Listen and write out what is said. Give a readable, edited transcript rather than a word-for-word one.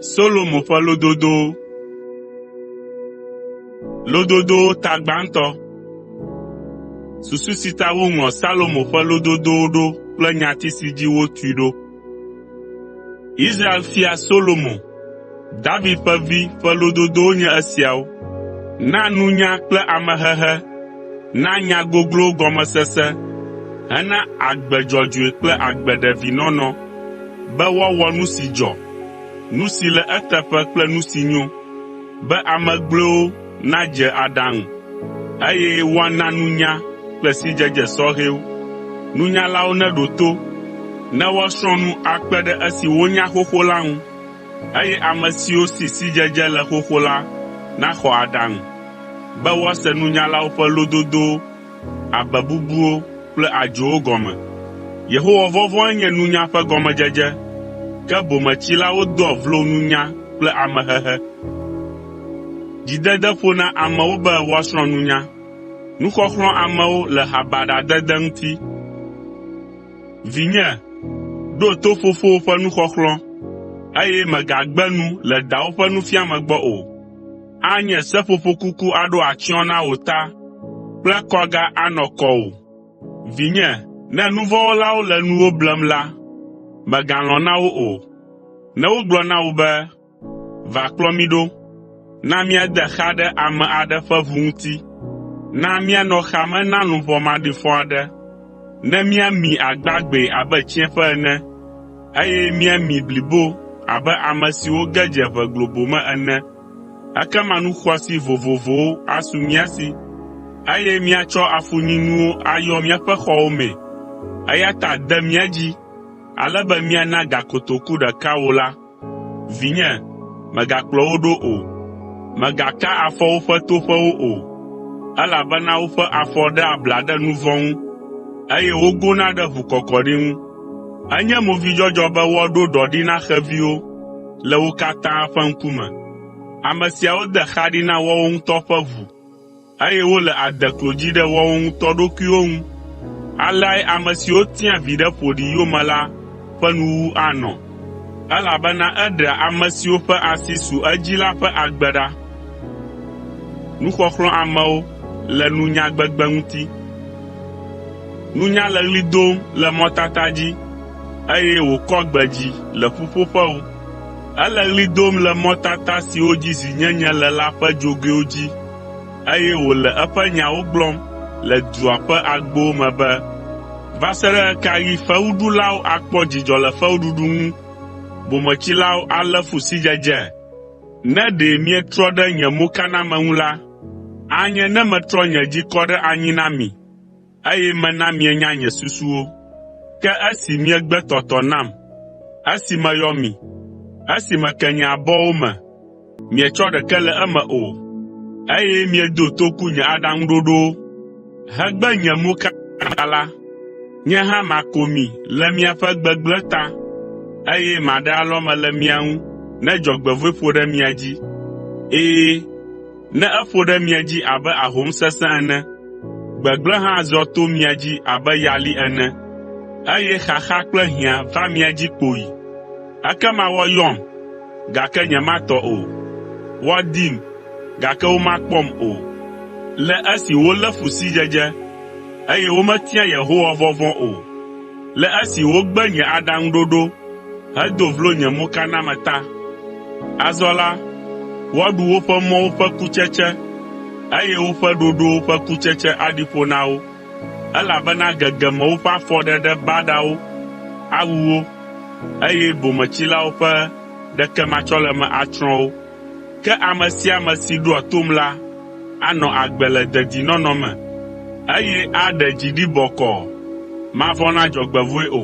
Solomo ƒe Lododowo. Lododowo ta gbãtɔ. Susu si ta woŋlɔ Salomo ƒe Lododowo ɖo kple nyati si dzi wotui ɖo. Israel fia Solomo, David ƒe vi ƒe lododowo nye esiawo: Na nunya kple amehehe, na nya goglowo gɔmesese hena agbe dzɔdzɔe kple agbe ɖevi nɔnɔ, be woawɔ nu si dzɔ, nu si le eteƒe kple nu si nyo, be ame gblɔewo nadze aɖaŋu, eye woana nunya kple sidzedze sɔhɛwo. Nunyalawo neɖo to, ne woasrɔ̃ nu akpe ɖe esi wonya xoxo la ŋu, eye ame siwo si sidzedze le xoxo la naxɔ aɖaŋu, be woase nunyalawo ƒe lododowo, abebubuwo kple adzowo gɔme. Yehowa vɔvɔ̃e nye nunya ƒe gɔmedzedze, ke bometsilawo doa vlo nunya kple amehehe. Dzidede ƒo na amewo be woasrɔ̃ nunya, nuxɔxlɔ̃ amewo le ha baɖa dede ŋuti. Vinye, ɖo to fofowò ƒe nuxɔxlɔ̃, eye mègagbe nu le dawò ƒe nufiame gbɔ o. Anye seƒoƒokuku aɖo atsyɔ̃ na wò ta kple kɔga anɔ kɔwò. Vinye, ne nu vɔ̃ wɔlawo le nuwò blem la, mègalɔ̃ na wo o. Ne wogblɔ na wò be, “Va kplɔ mí ɖo, na míade xa ɖe ame aɖe ƒe ʋu ŋuti, na míanɔ xa me na luʋɔ maɖifɔ aɖe, ne míamii agbagbee abe tsiẽƒe ene, eye míamii blibo abe ame siwo ge dze ʋe globo me ene.” Ekema nu xɔasi vovovowo asu mía si, eye míatsɔ afunyinuwo ayɔ míaƒe xɔwo mee. Eya ta de mía dzi, ale be míana gakotoku ɖeka wò la, Vinye, mègakplɔ wo ɖo o, mègaka afɔ woƒe toƒewo o, elabena woƒe afɔ ɖea abla ɖe nu vɔ̃ ŋu, eye wogona ɖe ʋukɔkɔɖi ŋu. Enye movidzɔdzɔ be woaɖo ɖɔ ɖi na xeviwo le wo katã ƒe ŋkume. Ame siawo de xa ɖi na woawo ŋutɔ ƒe ʋu, eye wole adeklo dzi ɖe woawo ŋutɔ ɖokuiwo ŋu. Aleae ame siwo tia viɖe ƒoɖi yome la ƒe nuwuwu anɔ, elabena eɖea ame siwo ƒe asi su edzi la ƒe agbe ɖa. Nunya le ɣli dom le mɔtata dzi, eye wòkɔ gbe dzi le ƒuƒoƒewo. Ele ɣli dom le mɔtata siwo dzi zinyenye le la ƒe dzogoewo dzi, eye wòle eƒe nyawo gblɔm le dua ƒe agbowo me be, “Va se ɖe ɣe ka ɣi fewuɖulawo akpɔ dzidzɔ le fewuɖuɖu ŋu, bometsilawo alé fu sidzedze? Ne ɖe mietrɔ ɖe nye mokaname ŋu la, anye ne metrɔ nye dzi kɔ ɖe anyi na mi, eye mena mienya nye susuwo. Ke esi miegbe tɔtɔ nam, esi meyɔ mi, esi meke nye abɔwo me, mietsɔ ɖeke le eme o, eye miedo toku nye aɖaŋuɖoɖowo, hegbe nye mokaname la, nye hã mako mi le miaƒe gbegblẽ ta, eye maɖe alɔme le mia ŋu ne dzɔgbevɔ̃e ƒo ɖe mia dzi. Ɛ̃, ne eƒo ɖe mia dzi abe ahom sesẽ ene, gbegblẽ hã zɔ to mia dzi abe yali ene, eye xaxa kple hiã va mia dzi kpoyi. Ekema woayɔm, gake nyematɔ o; woadim, gake womakpɔm o, le esi wolé fu sidzedze, eye wometia Yehowa vɔvɔ̃ o, le esi wogbe nye aɖaŋuɖoɖo hedo vlo nye mokaname ta. Azɔ la, woaɖu woƒe mɔwo ƒe kutsetse, eye woƒe ɖoɖowo ƒe kutsetse aɖi ƒo na wo, elabena gegeme woƒe afɔɖeɖe baɖawo awu wo, eye bometsilawo ƒe ɖekematsɔleme atsrɔ̃ wo. Ke ame sia ame si ɖoa tom la anɔ agbe le dedinɔnɔ me, eye aɖe dzi ɖi bɔkɔɔ, mavɔ̃ na dzɔgbevɔ̃e o.